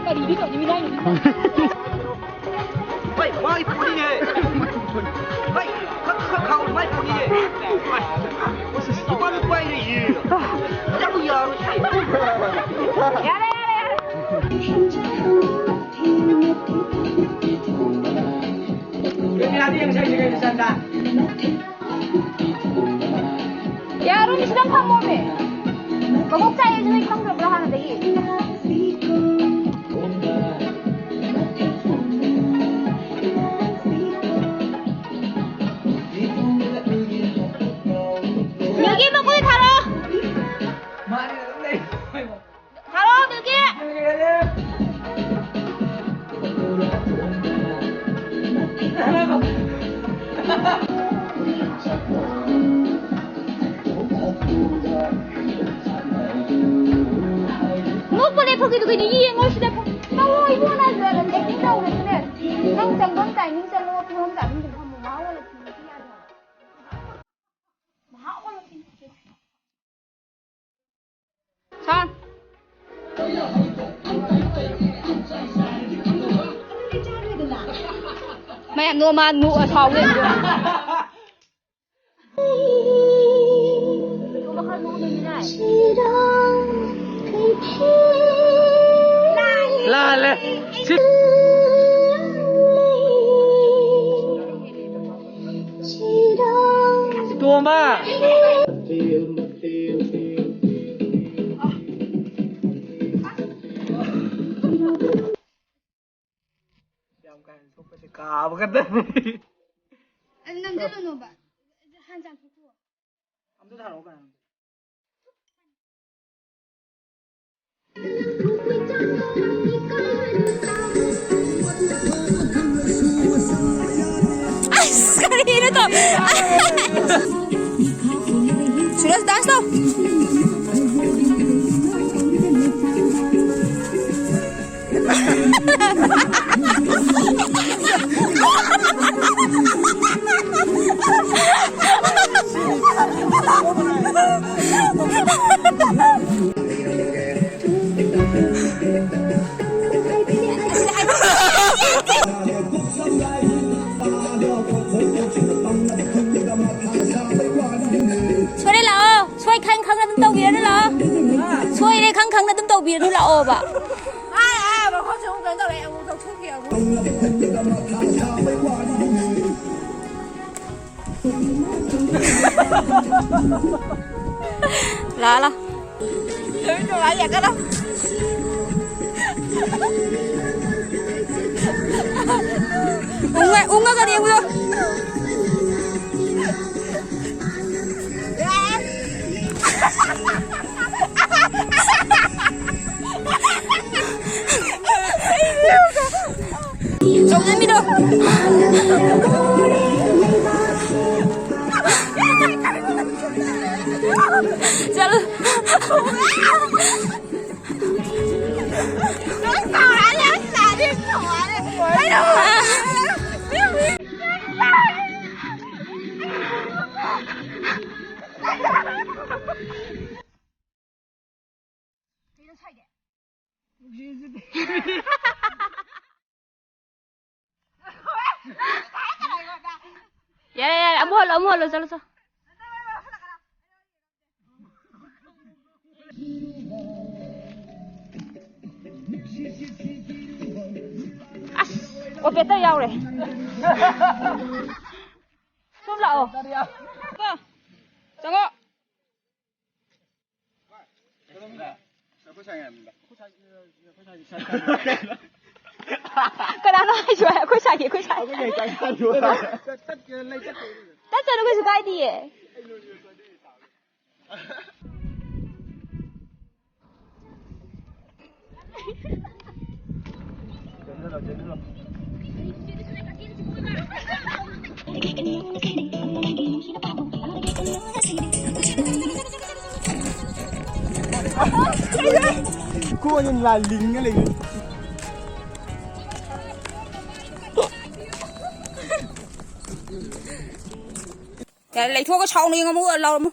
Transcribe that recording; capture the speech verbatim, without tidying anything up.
ꯀꯔꯤꯗꯤ ꯇꯧꯅꯤ ꯃꯤꯅꯥꯏꯅꯤ꯫ ꯍꯣꯏ, ꯃꯥꯒꯤ ꯄꯨꯅꯤꯅꯦ꯫ ꯍꯣꯏ, ꯈꯛ, ꯈꯛ ꯈꯥꯎ ꯃꯥꯏ ꯄꯨꯅꯤꯅꯦ꯫ ꯅꯨꯄꯥ ꯅꯨꯄꯥ ꯍꯥꯏꯅ ꯌꯦꯡꯉꯦ꯫ ꯌꯥꯝ ꯌꯥꯔꯣꯏ ꯁꯤ꯫ ꯌꯥꯔꯦ, ꯌꯥꯔꯦ, ꯌꯥꯔꯦ꯫ ꯀꯦꯃꯦꯔꯥꯗꯤ ꯌꯦꯡꯁꯦ, ꯀꯩꯅꯣ ꯆꯟꯗ꯫ ꯌꯥꯔꯨꯝꯁꯤꯗꯪ ꯐꯝꯃꯣꯃꯦ꯫ ꯃꯀꯣꯛ ꯆꯥꯛꯑꯦꯁꯦ ꯅꯣꯏ ꯈꯪꯗ꯭ꯔꯕ꯭ꯔꯥ ꯍꯥꯟꯅꯗꯒꯤ? ꯃꯤꯜꯀꯤ ꯃꯀꯨꯗꯤ ꯊꯥꯔꯛꯑꯣ꯫ ꯊꯥꯔꯛꯑꯣ, ꯃꯤꯜꯀꯤ꯫ ꯅꯣꯛꯄ ꯂꯦꯞꯊꯣꯛꯈꯤꯗꯨ ꯀꯩꯅꯣ? ꯌꯦꯡꯉꯣ ꯁꯤꯗ꯫ ꯅꯪ ꯏꯕꯨꯡꯉꯣ ꯅꯪ acting ꯇꯧꯔꯦꯗꯅꯦ꯫ ꯅꯪ ꯆꯪꯐꯝ timing ꯆꯪꯉꯣ, ꯐꯝꯐꯝ timing ꯗ ꯐꯝꯃꯣ꯫ ꯃꯍꯥꯛ ꯑꯣꯏꯅ ꯊꯤꯟꯕꯤꯒꯦ꯫ ꯃꯍꯥꯛ ꯑꯣꯏꯅ ꯊꯤꯟꯕꯤꯒꯦ꯫ ꯁꯥꯎꯟ꯫ ꯃꯌꯥꯝ ꯅꯣꯛꯑ ꯃꯥ ꯅꯣꯛꯑ ꯁꯥꯎ ꯂꯩꯔꯝꯗꯣꯏꯅꯤ꯫ ꯂꯥꯜꯂꯦ꯫ ꯁꯤ ꯇꯣꯝꯕ꯫ ꯌꯥꯝ ꯀꯥ ꯍꯦꯟꯅ ꯁꯣꯛꯄꯁꯦ ꯀꯥꯕ ꯈꯛꯇꯅꯤ꯫ ꯑꯗꯨ ꯅꯝꯁꯤꯜꯂꯨꯅꯣꯕ꯫ ꯍꯥꯟꯅ ꯆꯥꯝꯊꯣꯛꯈꯣ꯫ ꯑꯝꯇ ꯊꯥꯔꯛꯑꯣ ꯀꯩꯅꯣ꯫ ꯑꯁ, ꯀꯔꯤꯅꯣ ꯇꯧ-, ꯁꯨꯔꯖ, dance ꯇꯧ꯫ ꯄꯤꯔꯅꯨ ꯂꯥꯛꯑꯣꯕ꯫ ꯑꯥ, ꯑꯥ, ꯃꯈꯣꯡꯁꯦ ꯑꯃꯨꯛ ꯀꯩꯅꯣ ꯇꯧꯔꯦ, ꯑꯩ ꯑꯃꯨꯛ ꯂꯧꯊꯣꯛꯈꯤ ꯑꯃꯨꯛ꯫ ꯂꯥꯛꯑꯣ, ꯂꯥꯛꯑꯣ꯫ ꯅꯨꯃꯤꯠ ꯅꯨꯡꯉꯥꯏ ꯌꯦꯡꯉꯒ꯫ ꯎꯪꯉ-, ꯎꯪꯉꯒꯅꯦ ꯌꯦꯡꯉꯨ꯫ ꯆꯣꯡꯉꯝꯃꯤꯗꯣ꯫ ꯆꯠꯂꯨ꯫ ꯌꯥꯔꯦ, ꯌꯥꯔꯦ, ꯑꯃꯨꯛ ꯍꯜꯂꯣ, ꯑꯃꯨꯛ ꯍꯜꯂꯣ, ꯆꯠꯂꯣ, ꯆꯠꯂꯣ꯫ ꯑꯁ, operator ꯌꯥꯎꯔꯦ꯫ ꯁꯣꯝ ꯂꯥꯛꯑꯣ꯫ ꯀꯣ, ꯆꯪꯉꯣ꯫ ꯀꯅꯥꯅꯣ ꯍꯥꯏꯁꯤꯕꯣ? ꯑꯩꯈꯣꯏ ꯁꯥꯏꯒꯤ, ꯑꯩꯈꯣꯏ ꯁꯥꯏ꯫ ꯇꯠꯀꯅꯨ, ꯀꯩꯁꯨ ꯀꯥꯏꯗꯤꯌꯦ꯫ ꯀꯣꯟꯅ ꯂꯥꯜꯂꯤꯉ ꯂꯩ꯫ ꯌꯥꯔꯦ, ꯂꯩꯊꯣꯛꯑꯒ ꯁꯥꯎꯅ ꯌꯦꯡꯉꯝꯃꯨ, ꯂꯥꯎꯔꯝꯃꯨ꯫